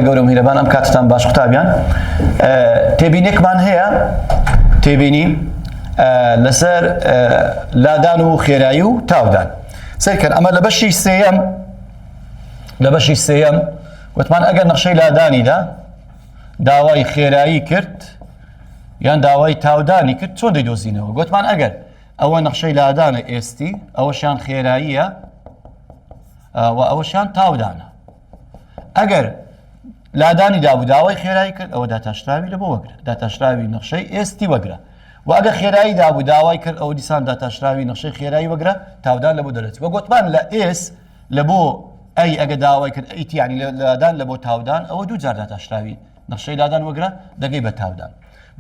گەورە میهرەبان ئەم کاتتان باش قوتابیان تێبینێکمان هەیە تێبینی لەسەر لادان و خێرایی و تاودان سەیرکەن ئەمە لە بەشی سێیەم لە بەشی سێیەم وتمان ئەگەر نەخشەی لادانیدا داوای خێرایی کرد یان داوای تاودانی کرد چۆن دەیدۆزینەوە گوتمان ئەگەر ئەوە نەخشەی لادانە ST ئەوەشیان خێراییە و ئەوەشیان تاودانە ئەگەر لادانی دابوو داوای خێرایی کرد ئەوە داتاشراوی لە بۆ وەگرە داتاشراوی نەخشەی ST وەگرە و ئەگە خێرایی دابوو داوای کرد ئەو دیسان داتاشراوی نەخشەی خێرایی وەگرە تاودان لە بۆ دەرەچ وە گۆتمان لە S لە بۆ A ئەگە داوای کرد AT ینی لادان لە بۆ تاودان ئەوە دوو جار داتاشراوی نەخشەی لادان وەگرە دەگەی بە تاودان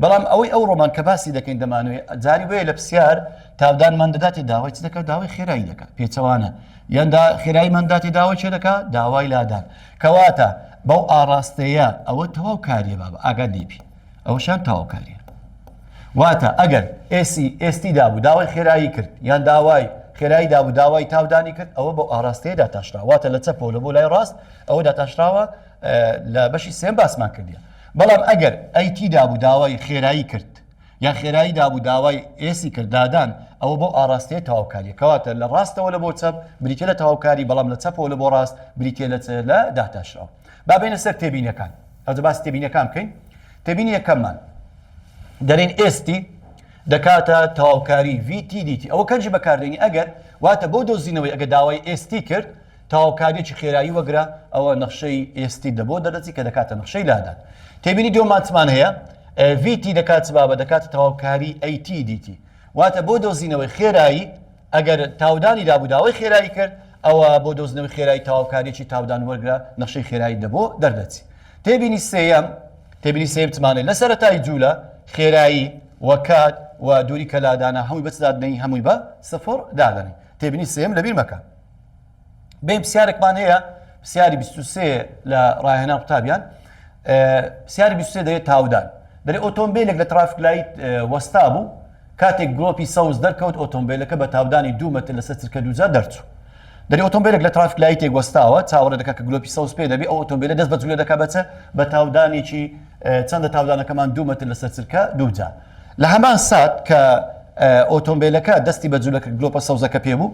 بەڵام ئەوەی ئەو ڕۆمان کە باسی دەکەین دەمانوێ جاری وەیە لە پرسیار تاودانمان دەداتێ داوای چ دەکات داوای خێرایی دەکات پێچەوانە یان دا خێراییمان داتێ داوای چێ دەکات داوای لادان کەواتە بەو ئاڕاستەیە ئەوە تەواو کاریە بابە ئاگات لێبی ئەوەشان تەواو کاریە واتە ئەگەر SC ST دابوو داوای خێرایی کرد یان داوای خێرایی دابوو داوای تاودانی کرد ئەوە بۆ ئاراستەیە داتاشرا واتە لە چەپەوە لە بۆ لای ڕاست ئەوە داتاشراوە لە بەشی سێم باسمان کردیە بەڵام ئەگەر AT دابوو داوای خێرایی کرد یان خێرایی دابوو داوای S ی کرد لادان ئەوە بۆ ئاراستەیە تەواوکاریە کەواتە لە ڕاستەوە لە بۆ چەپ بریتە لە تەواوکاری بەڵام لە چەپەوە لە بۆ ڕاست بریتە لە لە داتاشراو با بێنە سەر تێبینەکان ئەوجا باسی تێبینەکان بکەین تێبینی یەکەممان دەرین ST دەکاتە تەواوکاری VT DT ئەوە کەنجی بەکاردێنی ئەگەر واتە بۆ دۆزینەوەی ئەگە داوای ST کرد تەواوکاریەکی خێرایی وەگرە ئەوە نەخشەی ST دەبۆ دەرەچی کە دەکاتە نەخشەی لادان تێبینی دووەمان چمان هەیە VT دەکات چ بابە دەکاتە تەواوکاری AT DT واتە بۆ دۆزینەوەی خێرایی ئەگەر تاودانی دابوو داوای خێرایی کرد ئەوە بۆ دۆزینەوەی خێرایی تەواوکاریەکی تاودان وەرگرە نەخشەی خێرایی دەبۆ دەردەچی تێبینی سێیەم تێبینی سێیەم چمانێ لە سەرەتای جوولە خێرایی و کات و دووری کە لادانە هەمووی بە چ دادنەی هەمووی بە سفر دادەنی تێبینی سێیەم لەبیر مەکە بێن پرسیارێکمان هەیە پرسیاری 23 لە ڕاهێنان قوتابیان پرسیاری 23 دەێت تاودان دەێ ئۆتۆمبیلێک لە traffic light وەستا بوو کاتێک گڵۆپی سەوز دەرکەوت ئۆتۆمبیلەکە بە تاودانی دوو مەتر لەسەر چرکە دووجار دەرچوو. دەری ئۆتۆمبیلێک لە traffic light ێک وەستاوە چاوەڕێ دەکات کە گلۆپی سەوز پێ دەبی ئەو ئۆتۆمبیلە دەست بە جولە دەکات بەچە بە تاودانێکی چەندە تاودانەکەمان دوو مەتر لەسەر چرکە دووجار لە هەمان سات کە ئۆتۆمبیلەکە دەستی بە جولە کرد گلۆپە سەوزەکە پێ بوو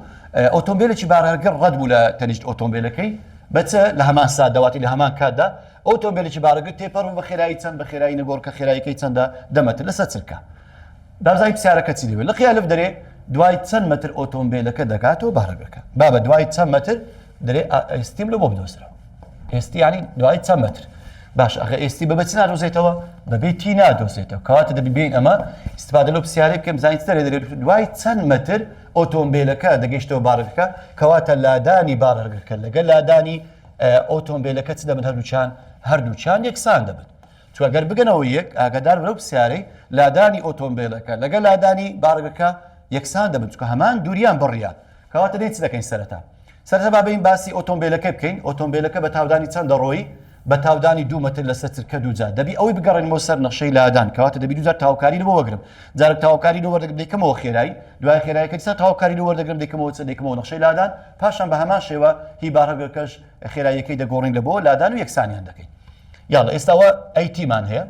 ئۆتۆمبیلێکی بارهەڵگر ڕەت بوو لە تەنیشت ئۆتۆمبیلەکەی بەچە لە هەمان سات دەواتی لە هەمان کاتدا ئۆتۆمبیلێکی بارهەڵگر تێپەڕ بوو بە خێرایی چەند بە خێرایی نەگۆڕکە خێراییەکەی چەندە دە مەتر لەسەر چرکە بابزانین پرسیارەکە چی دەوێت لقی ئەلف دەرێ دوای چەند مەتر ئۆتۆمبیلەکە دەکاتەوە بارەگەکە بابە دوای چەند مەتر دەرێ ST م لە بۆ بدۆزرەوە ST ینی دوای چەند مەتر باش ئەخە ST بە بەچ نادۆزێتەوە بەبێ T نادۆزێتەوە کەواتە دەبی بین ئەمە استفادە لەو پرسیارەی بکەم زانین دەرێ دەرێ دوای چەند مەتر ئۆتۆمبیلەکە دەگەیشتەوە بارەکە کەواتە لادانی بارەگەکە لەگەل لادانی ئۆتۆمبیلەکە چ دەبن هەردووچان هەردووچان یەکسان دەبن چونکە گەر بگەنەوە یەک، ئاگادار بە لەو پرسیارەی لادانی ئۆتۆمبێلەکە لەگەل لادانی بارگەکە یەکسان دەبن چونکە هەمان دووریان بڕیە. کەواتە دێین چ دەکەین سەرەتا؟ سەرەتا با بێین باسی ئۆتۆمبێلەکە بکەین، ئۆتۆمبێلەکە بە تاودانی چەند دەڕۆی؟ بە تاودانی دوو مەتر لەسەر چرکە دوو جار. دەبی ئەوەی بگەڕێنمەوە سەر نەخشەی لادان، کەواتە دەبی دوو جار تاوکاری لەوە وەگرم. جارێک تاوکاری لۆ وەردەگرم دەیکەمەوە خێرایی، دوای خێرایەکە دیسان تاوکاری لۆ وەردەگرم دەیکەمەوە چ؟ دەیکەمەوە نەخشەی لادان، پاشان بە هەمان شێوە هی بارهەڵگرەکەش خێراییەکەی دەگۆڕین لە بۆ لادان و یەکسانیان دەکەین. یاڵا ئێستاوە AT مان هەیە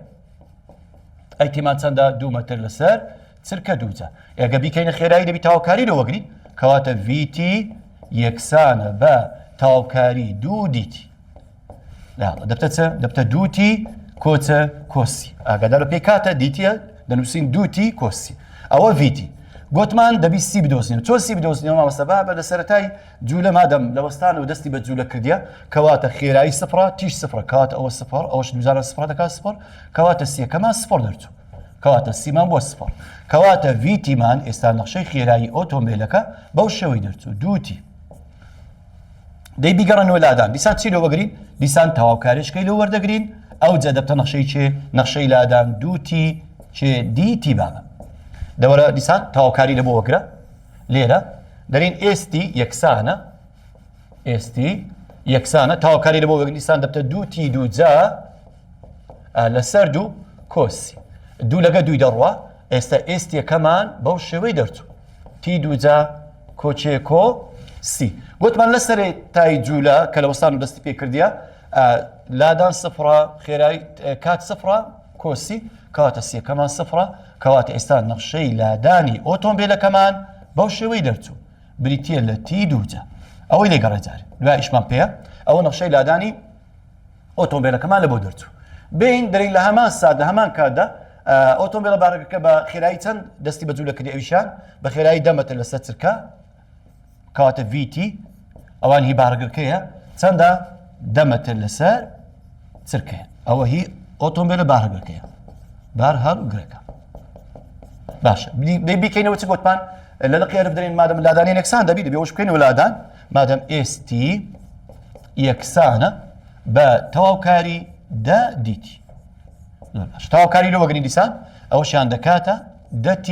AT مان چەندە دوو مەتر لەسەر چرکە دووجا ئێگە بیکەینە خێرایی دەبی تاوکاری لە وەگری کەواتە VT یەکسانە بە تاوکاری دوو DT لاڵە دەبتە چ دەبتە دووتی کۆچە کۆسی ئاگادار پێ کاتە DT یە دەنووسین دووتی کۆسی ئەوە VT گوتمان دەبی C بدۆزینەوە چۆن C بدۆزینەوە مامۆستا بابە لە سەرەتای جولە مادەم لە وەستانەوە دەستی بە جولە کردیە کەواتە خێرایی سفرە T ش سفرە کەواتە ئەوە سفر ئەوەش دووجارە سفرە دەکات سفر کەواتە C یەکەمان سفر دەرچوو کەواتە C مان بۆ سفر کەواتە VT مان ئێستا نەخشەی خێرایی ئۆتۆمبیلەکە بەو شێوەی دەرچوو دووتی دەی بیگەڕنەوە لادان دیسان چی لۆ وەگرین دیسان تەواوکاریشکەی لۆ وەردەگرین ئەو جە دەبتە نەخشەی چێ نەخشەی لادان دووتی چێ DT بابە دەوەرە دیسان تەواوکاری لە بۆ وەگرە لێرە دەرین ST یەکسانە ST یەکسانە تاوکاری لە بۆ وەگریسان دەبتە دوو T دوو جا لەسەر دوو کۆسی دوو لەگە دووی دەڕوا ئێستا ST یەکەمان بەو شێوەی دەرچوو T دووجا کۆچێ کۆ C گوتمان لە سەرەتای جوولە کە لە وەستان و دەستی پێ کردیە. لادان سفرە خێرای کات سفرە کۆ سی کەواتە سیەکەمان سفرە کەواتە ئێستا نەخشەی لادانی ئۆتۆمبیلەکەمان بەو شێوەی دەرچوو بریتە لە تی دووجا ئەوەی لێگەڕێ جارێ دوای ئیشمان پێیە ئەوە نەخشەی لادانی ئۆتۆمبیلەکەمان لە بۆ دەرچوو بین دەرین لە هەمان سات لە هەمان کاتدا ئۆتۆمبیلە بارەکەکە بە خێرایی چەند دەستی بە جوولە کردی ئەویشان بە خێرایی دەمەتە لەسەر چرکە کەواتە VT ئەوان هی بارگرکەیە چەندە دە مەتر لەسەر چرکەیە ئەوە هی ئۆتۆمبیلە بارگرکەیە بار هەڵگرەکە باشە بیکەینەوە چ گوتمان لە لقی ئەلف دەرێن مادەم لادانی یەکسان دەبی دەبێ وش بکەینەوە لادان مادەم ST یەکسانە بە تەواوکاری دە DT زۆر باش تەواوکاری لۆ وەگرین دیسان ئەوەشیان دەکاتە دە T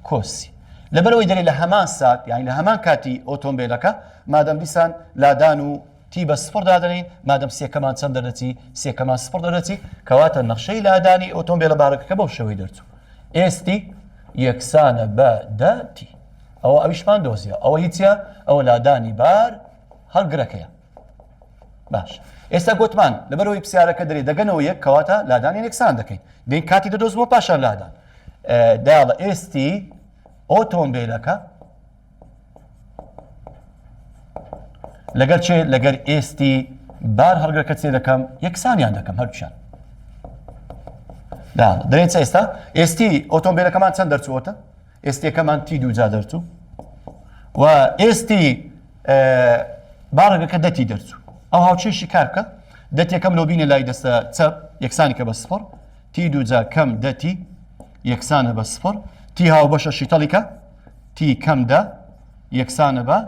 کۆ سی لەبەرەوەی دەرێ لە هەمان سات یانی لە هەمان کاتی ئۆتۆمبیلەکە مادەم دیسان لادان و T بە سفر دادەنین مادەم سێکەمان چەند دەردەچی سێکەمان سفر دەردەچی کەواتە نەخشەی لادانی ئۆتۆمبیلە بارەکەکە بەو شێوەی دەرچوو ST یەکسانە بە دە T ئەوە ئەویشمان دۆزیە ئەوە هیچە ئەوە لادانی بار هەڵگرەکەیە باش ئێستا گوتمان لەبەرەوەی پرسیارەکە دەرێ دەگەنەوە یەک کەواتە لادانی یەکسان دەکەین دێن کاتی دەدۆزمەوە پاشان لادان داڵە ST ئۆتۆمبیلەکە لەگەر چێ لەگەر ST بار هەڵگرەکە چێ دەکەم یەکسانیان دەکەم هەردووشیان دەرێن چە ئێستا ST ئۆتۆمبیلەکەمان چەند دەرچووەتە ST ەکەمان T دووجا دەرچوو و ST بارەکەکە دە T دەرچوو ئەو هاوچێشی کار بکە دەتێکەم لۆبینە لای دەستە چەپ یەکسانی کە بە سفر T دووجا کەم دە T یەکسانە بە سفر T هاوبەشە شیتەڵیکە T کەم دە یەکسانە بە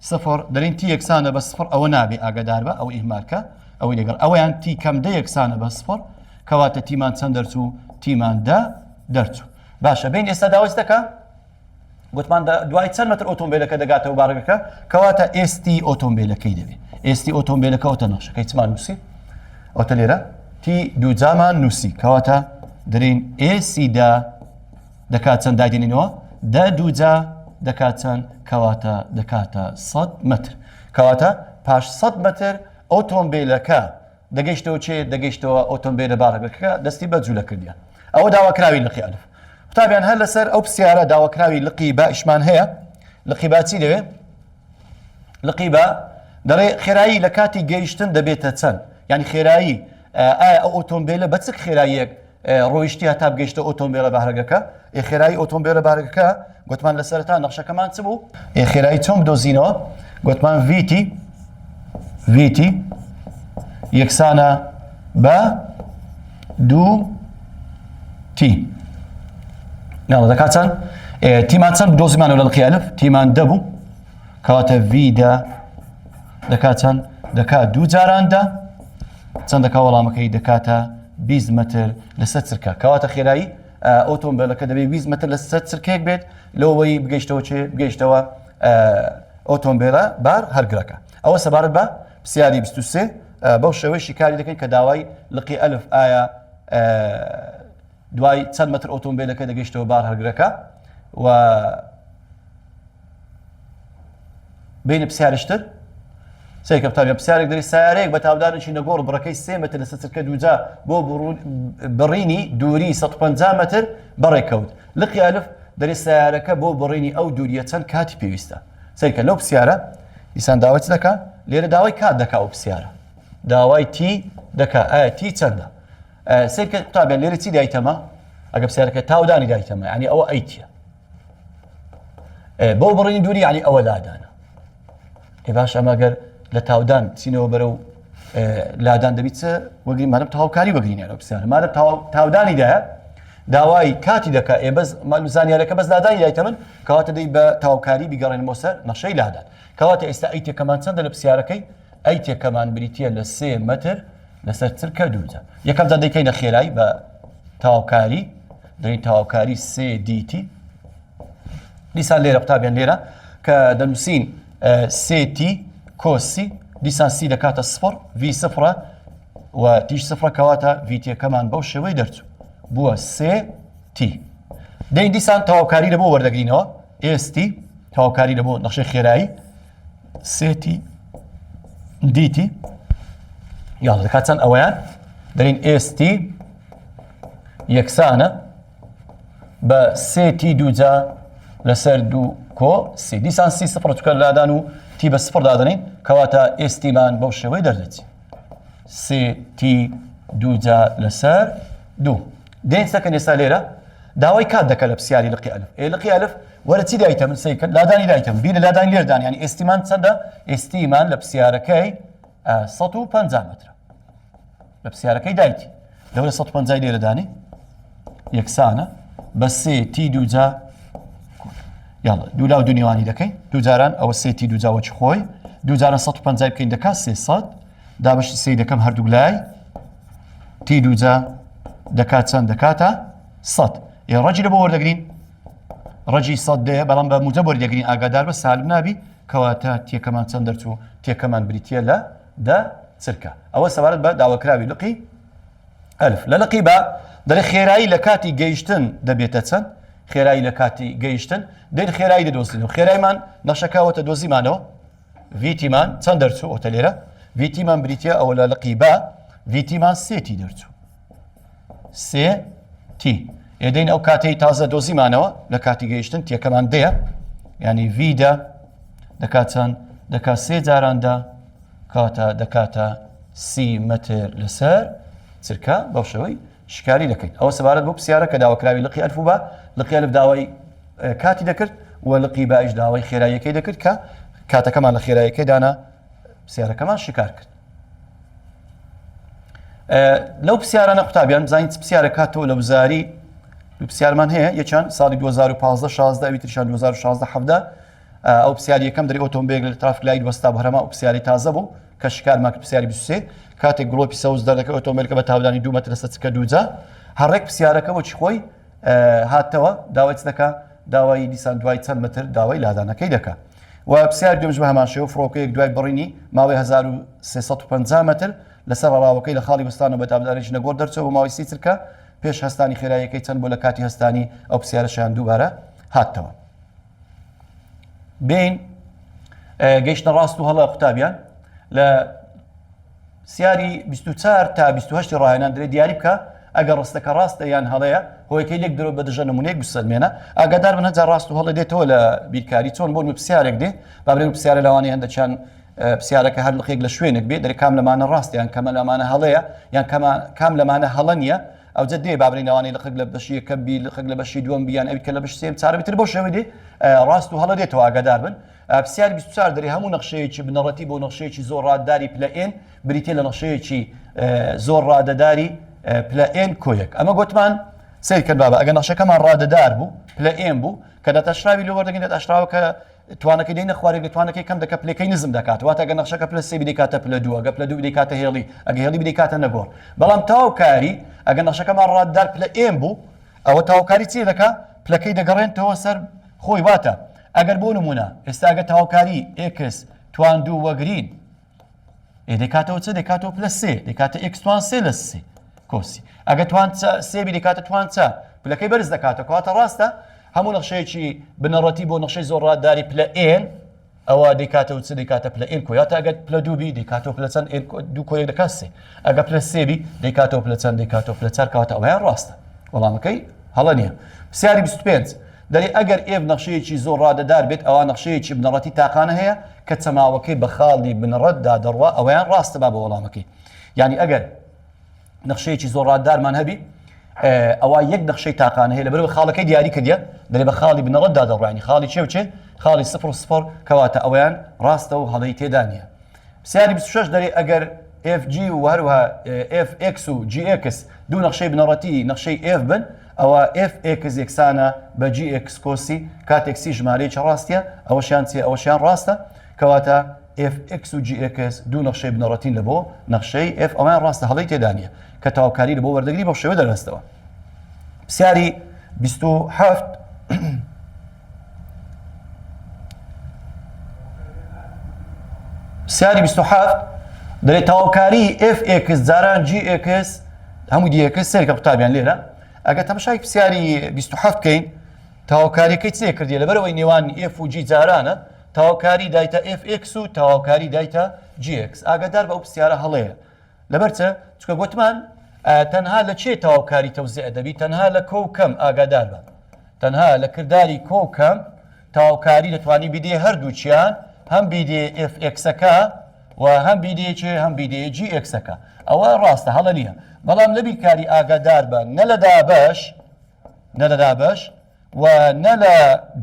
سفر دەرین T یەکسانە بە سفر ئەوە نابێ ئاگادار بە ئەو ئیهمالکە ئەوەی لەگەڵ ئەویان T کەم دە یەکسانە بە سفر کەواتە T مان چەند دەرچوو T مان دە دەرچوو باشە بین ئێستا داوای دەکا گوتمان دوای چەند مەتر ئۆتۆمبیلەکە دەگاتەوە بارگەکە کەواتە ST ئۆتۆمبیلەکەی دەبێت ST ئۆتۆمبیلەکە ئۆتە نەخشەکەی چمان نووسی ئۆتە لێرە T دووجامان نووسی کەواتە دەرین ST دا دەکات چەند دادێنینەوە دە دووجا دەکات چەند کەواتە دەکاتە 100 متر کەواتە پاش 100 متر ئۆتۆمبیلەکە دەگەیشتەوە چێ؟ دەگەیشتەوە ئۆتۆمبێلە بارهەڵگرەکە دەستی بە جولە کردیان. ئەوە داواکراوی لقی ئەلف. قوتابیان هەر لەسەر ئەو پرسیارە داواکراوی لقی بائیشمان هەیە. لقی با چی دەوێ؟ لقی با دەڵێ خێرایی لە کاتی گەیشتن دەبێتە چەند؟ یعنی خێرایی ئایا ئەو ئۆتۆمبیلە بە چ خێراییەک ڕۆیشتی هەتا بگەیشتە ئۆتۆمبیلە بارگەکە ئێ خێرایی ئۆتۆمبیلە بارگەکە گوتمان لە سەرەتا نەخشەکەمان چ بوو ئێ خێرایی چۆن بدۆزینەوە گوتمان VT VT یەکسانە بە دوو T ناڵە دەکات چەند T مان چەند دۆزیمانەوە لە لقی ئەلف T مان دەبوو کەواتە V دە دەکات چەند دەکات دوو جاران دە چەند دەکا وەڵامەکەی دەکاتە 20 متر لەسەر چرکە کەواتە خێرایی ئۆتۆمبیلەکە دەبێت 20 متر لەسەر چرکەیەک بێت لەوەی بگەیشتەوە چێ بگەیشتەوە ئۆتۆمبیلە بار هەرگرەکە ئەوە سەبارەت بە پرسیاری 23 بەو شێوەی شیکاری دەکەین کە داوای لقی ئەلف ئایا دوای چەند متر ئۆتۆمبیلەکە دەگەیشتەوە بار هەرگرەکە و بینە پرسیارشتر سەیرکە قوتابیان پرسیارێک دەری سیارەیەک بە تاودانێکی نەگۆڕ بڕەکەی سێ متر لەسەر چرکە دووجا بۆ بڕینی دووری 150 متر بەڕێکەوت لقی ئەلف دەری سیارەکە بۆ بڕینی ئەو دووریە چەند کاتی پێویستە سەیرکە لەو پرسیارە دیسان داوای چ دەکا لێرە داوای کات دەکا ئەو پرسیارە داوای T دەکا ئایا T چەندە سەیرکە قوتابیان لێرە چی دایتەمە ئەگە پرسیارەکە تاودانی دایتەمە یعنی ئەوە ئەیتە بۆ بڕینی دووری یعنی ئەوە لادانە ئێ باش ئەمە گەر لە تاودان چینەوە بەرەو لادان دەبیت چ وەگری مادەم تەواوکاری وەگرین ئەو پرسیارە مادەم تاودانی دایە داوای کاتی دەکا ئێ بەس زانیارەکە بەس لادانی دایتە من کەواتە دەی بە تاوکاری بیگەڕێن بۆ سەر نەخشەی لادان کەواتە ئێستا A تێکەمان چەندە لە پرسیارەکەی A تێکەمان بریتە لە سێ مەتر لەسەر چرکە دووجا یەکەم جار دەیکەینە خێرایی بە تاوکاری دەین تاوکاری سێ DT دیسان لێرە قوتابیان لێرە کە دەنووسین سێ T کۆ سی دیسان سی دەکاتە سفر V سفرە و T ش سفرە کەواتە V تەکەمان بەو شێوەی دەرچوو بووە سێ T. دەین دیسان تەواوکاری لە بۆ وەردەگرینەوە ST تەواوکاری لە بۆ نەخشەی خێرایی سێ T DT. یاڵا دەکات چەند ئەوەیان دەرین ST یەکسانە بە سێ T دووجا لەسەر دوو کۆ C. دیسان C سفر چکە لادان و T بە سفر دادەنین کەواتە ST مان بەو شێوەی دەردەچی سێ T دووجا لەسەر دوو. دێن سەکەن ئێستا لێرە داوای کات دەکە لە پرسیاری لقی ئەلف. ئێ لقی ئەلف وەرە چی دایتە من سەیکەن لادانی دایتە من بیر لە لادانی لێردان یعنی ST مان چەندە ST مان لە پرسیارەکەی 150 مەترە لە پرسیارەکەی دایتی لەوەرە 150 لێرە دانی یەکسانە بە سێ T دووجا یاڵە دوو لاو دوو نێوانی دەکەین دوو جاران ئەوە سێ T دووجا وەکی خۆی دوو جاران 150 بکەین دەکات 300 دابەشی سێی دەکەم هەردوو لای T دووجا دەکات چەند دەکاتە سەد ئێ ڕەجی لە بۆ وەردەگرین ڕەجی سەد دەیە بەڵام بە موجەب وەردەگرین ئاگادار بە سالب نابی کەواتە T ەکەمان چەند دەرچوو T ەکەمان بریتە لە دە چرکە ئەوە سەبارەت بە داواکراوی لقی ئەلف لە لقی با دەڵێ خێرایی لە کاتی گەیشتن دەبێتە چەند خێرایی لە کاتی گەیشتن دێن خێرایی دەدۆزینەوە خێرایمان نەخشەکەوەتە دۆزیمانەوە VT مان چەند دەرچوو ئۆتە لێرە VT مان بریتە ئەوە لە لقی با VT مان سێ T دەرچوو سێ T ئێدەین ئەو کاتەی تازە دۆزیمانەوە لە کاتی گەیشتن T ەکەمان دەیە ینی V دە دەکات چەند دەکات سێ جاراندا کاتە دەکاتە سی مەتر لەسەر چرکە بەو شێوەی شکاری دەکەین ئەوە سەبارەت بۆ پرسیارە کە داواکراوی لقی ئەلف و با لقی ئەلف داوای کاتی دەکرد و لقی بایش داوای خێراییەکەی دەکرد کە کاتەکەمان لە خێراییەکەی دانا پرسیارەکەمان شکار کرد لەو پرسیارانە قوتابیان بزانین چ پرسیارە کاتەوە لە وزاری دوو پرسیارمان هەیە یەکیان ساڵی 2015 16 ئەوی تریشان 2016 17 ئەو پرسیاری یەکەم دەری ئۆتۆمبیل لە traffic light وەستا بوو هەرما ئەو پرسیاری تازە بوو کە شکارمان کرد پرسیاری 23 کاتێک گڵۆپی سەوز دەردەکە ئۆتۆمبیلەکە بە تاودانی دوو مەتر لەسەر چکە دووجا هەڕێک پرسیارەکە وەکی خۆی هاتەوە داوای چ دەکا داوای دیسان دوای چەند مەتر داوای لادانەکەی دەکا و پرسیار دوێمش بە هەمان شێوە فڕۆکەیەک دوای بڕینی ماوەی 1350 مەتر لەسەر ڕاوەکەی لە خاڵی وەستانەوە بە تابدارێکی نەگۆڕ دەرچوو بۆ ماوەی سی چرکە پێش هەستانی خێراییەکەی چەند بۆ لە کاتی هەستانی ئەو پرسیارەشیان دووبارە هاتەوە بین گەیشتە ڕاست و هەڵە قوتابیان لە سیاری 24 تا 28 ڕاهێنان درێ دیاری بکە ئەگەر ڕستەکە ڕاستە یان هەڵەیە هۆیەکەی لێک درۆ بە دژە نمونەیەک بسەلمێنە ئاگادار بن هەجار ڕاست و هەڵە دێتەوە لە بیرکاری چۆن بۆ پرسیارێک دێ بابرێن پرسیارە لەوانەیە هەندەچیان پرسیارەکە هەر لقێک لە شوێنێک بێ دەرێ کام لەمانە ڕاست یان کەمە لەمانە هەڵەیە یان کام لەمانە هەڵە نییە ئەوجە دێ با بڵێین لەوانەیە لقێک لە بەشی یەکەم بی لقێک لە بەشی دووەم بی یان ئەوی کە لە بەشی سێیەم چارەمی تر بەو شێوەی دێ ڕاست و هەڵە دێتەوە ئاگادار بن پرسیاری 24 دەرێ هەموو نەخشەیەکی بنەڕەتی بۆ نەخشەیەکی زۆر ڕادداری پلە N بریتە لە نەخشەیەکی زۆر ڕادەداری پلە N کۆیەک ئەمە گوتمان سیرکەن بابە ئەگەر نەخشەکەمان ڕادەدار بوو پلە N بوو کە داتاشراوی لۆ وەردەگرین داتاشراوەکە توانەکەی دێنە خوارێک لە توانەکەی کەم دەکە پلەکەی نزم دەکات واتە گە نەخشەکە پلە سێ بدەکاتە پلە دووە گە پلە دوو بدەکاتە هێڵی ئەگە هێڵی بدەکاتە نەگۆڕ بەڵام تاوکاری ئەگە نەخشەکەمان ڕاددار پلە N بوو ئەوە تاوکاری چی دەکا پلەکەی دەگەڕێنتەوە سەر خۆی واتە ئەگەر بۆ نمونە ئێستا ئەگە تاوکاری X توان دوو وەگرین ئێ دەکاتەوە چ دەکاتەوە پلە سێ دەکاتە X توان سێ لە سێ کۆسی ئەگە توان سێبی دەکاتە توان چە پلەکەی بەرز دەکاتەوە کەواتە ڕاستە هەموو نەخشەیەکی بنەڕەتی بۆ نەخشەی زۆر ڕادداری پلە N ئەوە دەکاتەوە چ دەکاتە پلە N کۆیاتە ئەگەر پلە دووبی دەکاتەوە پلە چەند N دوو کۆیەک دەکات سێ ئەگە پلە سێبی دەکاتەوە پلە چەند دەکاتەوە پلە چار کەواتە ئەوەیان ڕاستە وەڵامەکەی هەڵە نییە پرسیاری 25 دەرێ ئەگەر F نەخشەیەکی زۆر ڕادەدار بێت ئەوا نەخشەیەکی بنەڕەتی تاقانە هەیە کە چەماوەکەی بە خاڵی بنەڕەتدا دەڕوا ئەوەیان ڕاستە با بە وەڵامەکەی یعنی ئەگەر نەخشەیەکی زۆر ڕاددارمان هەبی ئەوە یەک نەخشەی تاقانە هەیە لەبەرەوە خاڵەکەی دیاری کردە دەرێ بە خاڵی بنەڕەتدا دەڕوانی خاڵی چێ و چێ خاڵی سفر و سفر کەواتە ئەویان ڕاستە و هەڵەی تێدا نییە پرسیاری 26 دەرێ ئەگەر FG و هەروەها FX و GX دوو نەخشەی بنەڕەتی نەخشەی F بن ئەوە FX یەکسانە بە GX کۆ C کاتێک C ژمارەیەکی ڕاستیە ئەوەشیان چیە ئەوەشیان ڕاستە کەواتە FX و GX دوو نەخشەی بنەڕەتین لە بۆ نەخشەی F ئەویان ڕاستە هەڵەی تێدا نییە کە تەواوکاری لە بۆ وەردەگری بەو شێوە دەرهەستەوە پرسیاری 27 پرسیاری 27 دەێت تەواوکاری FX جاران GX هەموو DX سێرکە قوتابیان لێرە ئەگەر تەمەشای پرسیاری 27 بکەین تەواوکاریەکەی چێ کردی لەبەرەوەی نێوان F و G جارانە تەواوکاری دایتە FX و تەواوکاری دایتە GX ئاگادار بە ئەو پرسیارە هەڵەیە. لەبەر چ؟ چونکە گۆتمان تەنها لە چێ تەواوکاری تەوزیع دەبی؟ تەنها لە کۆ و کەم ئاگادار بە. تەنها لە کرداری کۆ و کەم تەواوکاری دەتوانی بیدێ هەردووکیان هەم بیدێ f x ەکە و هەم بیدێ چێ هەم بیدێ g x ەکە. ئەوە ڕاستە هەڵە نییە. بەڵام لە بیرکاری ئاگادار بە نە لە دابەش نە لە دابەش و نە لە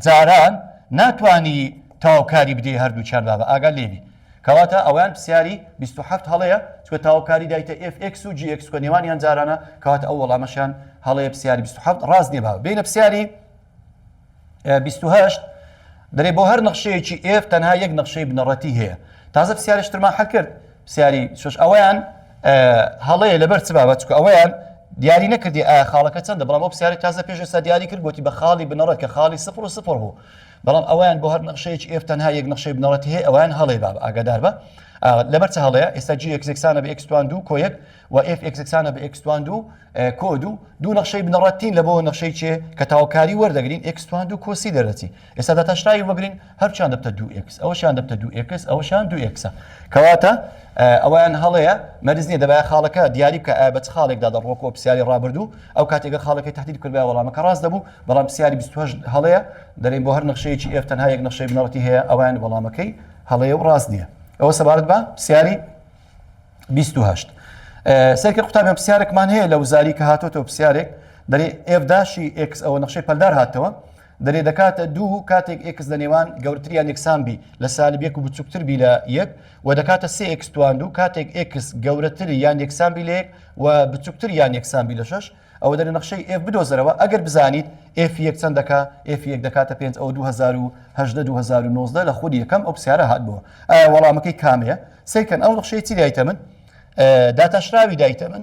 جاران ناتوانی تەواوکاری بدەی هەردووکیان بابە ئاگات لێبی کەواتە ئەویان پرسیاری 27 هەڵەیە چکە تەواوکاری دایتە fx و gx کە نێوانیان جارانە کەواتە ئەو وەڵامەشیان هەڵەیە پرسیاری 27 ڕاست نییە بابە بینە پرسیاری 28 دەرێ بۆ هەر نەخشەیەکی F تەنها یەک نەخشەی بنەڕەتی هەیە تازە پرسیارش ترمان حل کرد پرسیاری شش ئەویان هەڵەیە لەبەر چ بابە چکە ئەویان دیاری نەکردی ئایا خاڵەکە چەندە بەڵام ئەو پرسیاری تازە پێش ئێستا دیاری کرد گوتی بە خاڵی بنەڕەت کە خاڵی سفر و سفر بوو بەڵام ئەویان بۆ هەر نەخشەیەکی F تەنها یەک نەخشەی بنەڕەتی هەیە ئەویان هەڵەیە بابە ئاگادار بە لەبەر چ هەڵەیە ئێستا g x یەکسانە بە x توان دوو کۆ یەک و f x یەکسانە بە x توان دوو کۆ دوو دوو نەخشەی بنەڕەتین لە بۆ نەخشەی چێ کە تاوکاری وەردەگرین x توان دوو کۆ سی دەردەچی ئێستا داتاشراوی وەگرین هەرچیان دەبتە دوو x ئەوەشیان دەبتە دوو x ئەوەشیان دوو x ە کەواتە ئەویان هەڵەیە مەرز نییە دەبایە خاڵەکە دیاری بکە ئایا بە چ خاڵێکدا دەڕۆکۆ پرسیاری ڕابردوو ئەو کاتێکە خاڵەکەی تهدید کردبایە وەڵامەکە ڕاست دەبوو بەڵام پرسیاری 28 هەڵەیە دەرێن بۆ هەر نەخشەیەکی F تەنها یەک نەخشەی بنەڕەتی هەیە ئەویان وەڵامەکەی هەڵەیە و ڕاست نییە ئەوە سەبارەت بە پرسیاری 28 سەرکە قوتابیان پرسیارێکمان هەیە لە وزاری کە هاتۆتەوە پرسیارێک دەرێ f dash ی x ئەوە نەخشەی پەلدار هاتەوە دەرێ دەکاتە دوو کاتێک x لە نێوان گەورتر یان یەکسان بی لە سالب یەک و بچووکتر بی لە یەک و دەکاتە سێ x توان دوو کاتێک x گەورەتر یان یەکسان بی لە یەک و بچووکتر یان یەکسان بی لە شەش ئەوە دەرێ نەخشەی F بدۆزەرەوە ئەگەر بزانیت F یەک چەند دەکا F یەک دەکاتە پێنج ئەوە 2018 2019 لە خولی یەکەم ئەو پرسیارە هات بووە ئایا وەڵامەکەی کامەیە سەیرکەن ئەو نەخشەی چی دایتە من داتاشراوی دایتە من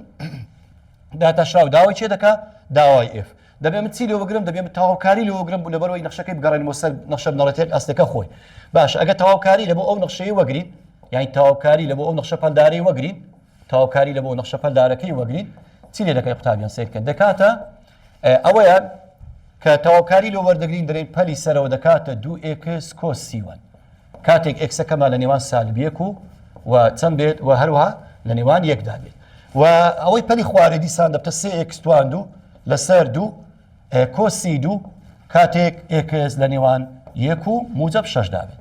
داتاشراو داوای چێ دەکا داوای F دەبێ من چی لێ وەگرم دەبێ من تەواوکاری لێ وەگرم بوو لەبەرەوەی نەخشەکەی بگەڕێنمەوە سەر نەخشە بنەڕەتیەک ئەسلەکە خۆی باش ئەگەر تەواوکاری لە بۆ ئەو نەخشەی وەگرین یانی تەواوکاری لە بۆ ئەو نەخشە پەلدارەی وەگرین تەواوکاری لە بۆ نەخشە پەلدارەکەی وەگرین چی لێ دەکەی قوتابیان سیرکەن دەکاتە ئەوەیان کە تەواوکاری لۆ وەردەگرین دەرێن پەلی سەرەوە دەکاتە دوو x کۆ c one کاتێک x ەکەمان لە نێوان سالب یەک و و چەند بێت و هەروەها لە نێوان یەکدا بێت و ئەوەی پەلی خوارێ دیسان دەبتە سێ x توان دوو لەسەر دوو کۆ سی دوو کاتێک x لە نێوان یەک و موجب شەشدا بێت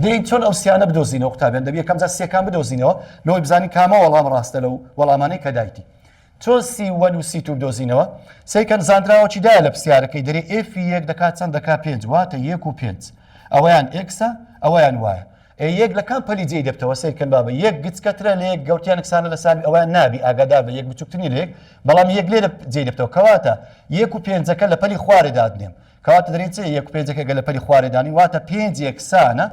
دێین چۆن ئەو سیانە بدۆزینەوە قوتابیان دەبی یەکەم جار سیەکان بدۆزینەوە لۆی بزانین کامە وەڵام ڕاستە لەو وەڵامانەی کە دایتی چۆن c one و c two بدۆزینەوە؟ سەیرکەن زاندراوە چی دایە لە پرسیارەکەی دەرێ F ی یەک دەکات چەند دەکات پێنج واتە یەک و پێنج ئەوەیان x ە ئەوەیان y ە ئێ یەک لە کام پەلی جێی دەبتەوە سەیرکەن بابە یەک گچکەترە لە یەک گەورتیان یەکسانە لە سالب ئەویان نابی ئاگادار بە یەک بچووکترین لە یەک بەڵام یەک لێرە جێی دەبتەوە کەواتە یەک و پێنجەکە لە پەلی خوارێ دادنێم کەواتە دەرێن چێ یەک و پێنجەکە گەر لە پەلی خوارێ دانی واتە پێنج یەکسانە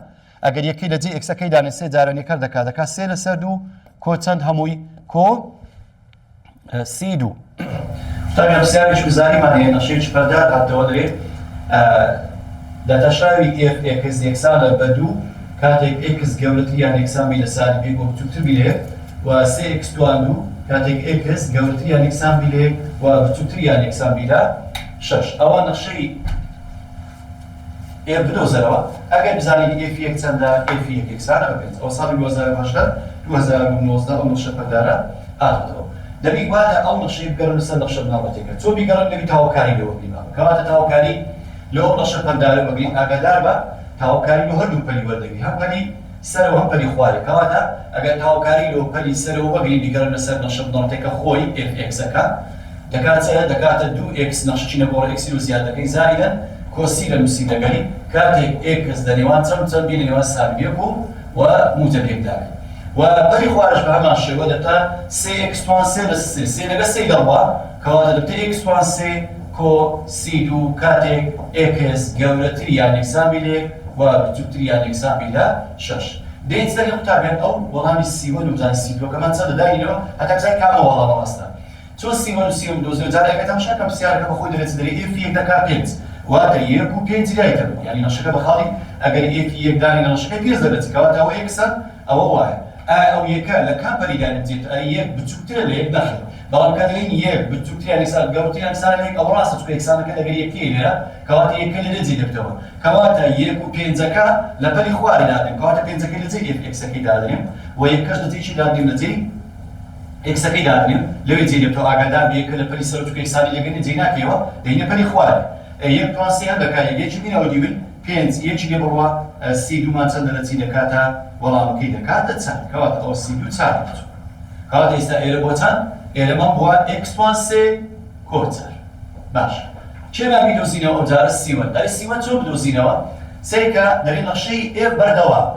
ئەگەر یەکەی لە جێی x ەکەی دانێ سێ جاران یەکەر دەکات دەکات سێ لەسەر دوو کۆ چەند هەمووی کۆ سی دوو. قوتابیان پرسیارێکی وزاریمان هەیە نەخشەیەکی پەردار هاتەوە دەرێ داتاشراوی F x یەکسانە بە دوو کاتێک x گەورەتر یان یەکسان بی لە سالب یەک و بچووکتر بی لە یەک و سێ x توان دوو کاتێک x گەورەتر یان یەکسان بی لە یەک و بچووکتر یان یەکسان بی لە شەش ئەوە نەخشەی F بدۆزەرەوە ئەگەر بزانین F یەک چەندە F یەک یەکسانە بە پێنج ئەوە ساڵی 2018 2019 ئەو نەخشە پەلدارە هاتۆتەوە دەبی واتە ئەو نەخشەی بگەڕێن سەر نەخشە بنەڕەتیەکە چۆن بیگەڕێن دەبی تاوکاری لێ وەگرین بابە کەواتە تاوکاری لۆ ئەو نەخشە پەلدارە وەگرین ئاگادار بە تاوکاری لۆ هەردوو پەلی وەردەگری هەم پەلی سەرەوە هەم پەلی خوارێ کەواتە ئەگەر تاوکاری لۆ پەلی سەرەوە وەگرین بیگەڕێنە سەر نەخشە بنەڕەتیەکە خۆی F x ەکە دەکات چ؟ دەکاتە دوو x نەخشە چینە گۆڕە x ی لۆ زیاد دەکەین زائیدەن کۆ سی لە نووسین دەگەری کاتێک x لە نێوان چەند و چەند بی لە نێوان سالب یەک و و موجەب یەک دا بێت و پەلی خوارش بە هەمان شێوە دەبتە سێ x توان سێ لە سێ سێ لەگە سێی دەڕوا کەواتە دەبتە x توان سێ کۆ سی دوو کاتێک x گەورەتر یان یەکسان بی لە یەک و بچووکتر یان یەکسان بی لە شەش. دێین سەری قوتابیان ئەو وەڵامی c one و بزانین c دووەکەمان چەندە داینەوە هەتا بزانین کامە وەڵامە ڕاستە. چۆن c one و c one بدۆزیەوە جارێ ئەگەر تەماشا کەم پرسیارەکە بە خۆی دەرێ چ دەرێ F یەک دەکا پێنج واتە یەک و پێنج لای تەبوو یانی نەخشەکە بە خاڵی ئەگەر F ی یەک دانێ لە نەخشەکەی پێنج دەرەچ کەواتە ئەوە x ە ئەوە y ە ئایا ئەو یەکە لە کام پەلی دانێ ئەرێ یەک بچووکترە لە یەک نەخێر بەڵام کە دەرێین یەک بچووکتر یان یەکسان گەورەتر یان یەکسانە لە یەک ئەوە ڕاستە چونکە یەکسانەکە لەگەر یەکەیە لێرە کەواتە یەکە لێرە جێی دەبتەوە کەواتە یەک و پێنجەکە لە پەلی خوارێ دادەنێم کەواتە پێنجەکەی لە جێی F x ەکەی دادەنێم و یەکەش لە جێی چی دادەنێم لە جێی. ئێکسەکەی دادەنێم لەوێ جێی دەبتەوە ئاگادار بێ کە لە پەلی سەرەوە چونکە یەکسانی لێگەنێ جێی ناکەیەوە دەینە پەلی خوارێ ئێ یەک توان سێ هەم دەکا یەک یەکی بینەوە دیوین پێنج یەکی لێ بڕوا سی دوومان چەندە لە چی دەکاتە وەڵامەکەی دەکاتە چەند کەواتە ئەوە سی دوو چار دەچوو کەواتە ئێستا ئێرە بۆ چەند ئێرەمان بووە ئێکس توان سێ کۆ چار باشە کێ با بیدۆزینەوە ئەوجارە سی one ئەرێ سی one چۆن بدۆزینەوە سەیرکە دەرێ نەخشەی ئێف بەردەوام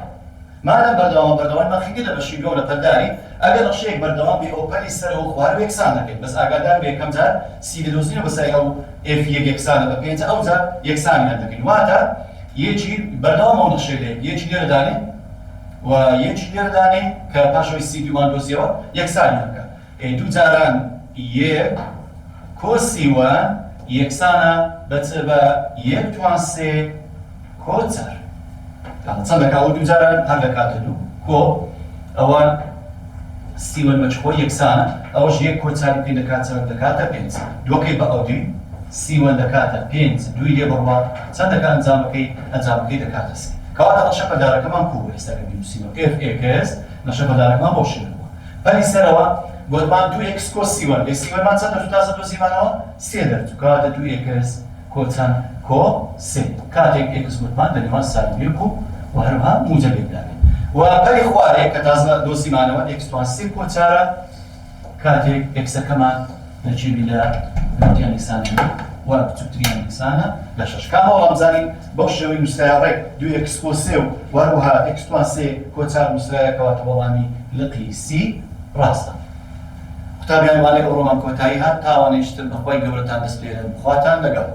مادام بەردەوامە بەردەوامی مەخیگە لە بەشی دووەم لە پەلداری ئەگەر نەخشەیەک بەردەوام بێ ئەو پەلی سەرەوە و خوارەوە یەکسان دەکەین بەس ئاگادار بە یەکەم جار سی دەدۆزینەوە بەسای ئەو ئێف یەک یەکسانە بە پێنج ئەوجا یەکسانیان دەکەین واتە یەکی بەردەوام ئەو نەخشەیە لە یەک یەکی لێرە دانێ و یەکی لێرە دانێ کە پاشەوەی سی دوومان دۆزیەوە یەکسانیان بکە ئێ دوو جاران یەک کۆ سی one یەکسانە بە چ بە یەک توان سێ کۆ چار چەند دەکا ئەو دوو جاران هەر دەکاتە دوو کۆ ئەوە سی one بە چ خۆی یەکسانە ئەوەش یەک کۆ چاری پێ دەکات چەند دەکاتە پێنج دووەکەی بە ئەو دوی سی one دەکاتە پێنج دووی لێ بڕوا چەند دەکات ئەنجامەکەی ئەنجامەکەی دەکاتە سێ کەواتە نەخشە پەلدارەکەمان کوو بوو ئێستا کە بینووسینەوە ئێف ئێکس نەخشە پەلدارەکەمان بەو شێوەیە بووە پەلی سەرەوە گۆتمان دوو ئێکس کۆ سی one ئێ سی one مان چەند دەرچوو تازە دۆزیمانەوە سێ دەرچوو کەواتە دوو ئێکس کۆ چەند کۆ سێ کاتێک ئێکس گۆتمان لە نێوان سالب یەک و و هەروەها موجەبێکدا بێت و پەلی خوارێ کە تازە دۆزیمانەوە ئێکس توان سێ کۆ چارە کاتێک ئێکسەکەمان لە کێبی لە گەورەتریان یەکسانە لە یەک و بچووکتریان یەکسانە لە شەش. کامە وەڵام بزانین بەو شێوەی نووسرایە ڕێک دوو ئێکس کۆ سێ و و هەروەها ئێکس توان سێ کۆ چار نووسرایە کەواتە وەڵامی لقی سی ڕاستە. قوتابیان وانەی ئەوڕۆمان کۆتایی هات تا وانەیەکی تر بەخوای گەورەتان دەسپێرم خواتان لەگەڵ.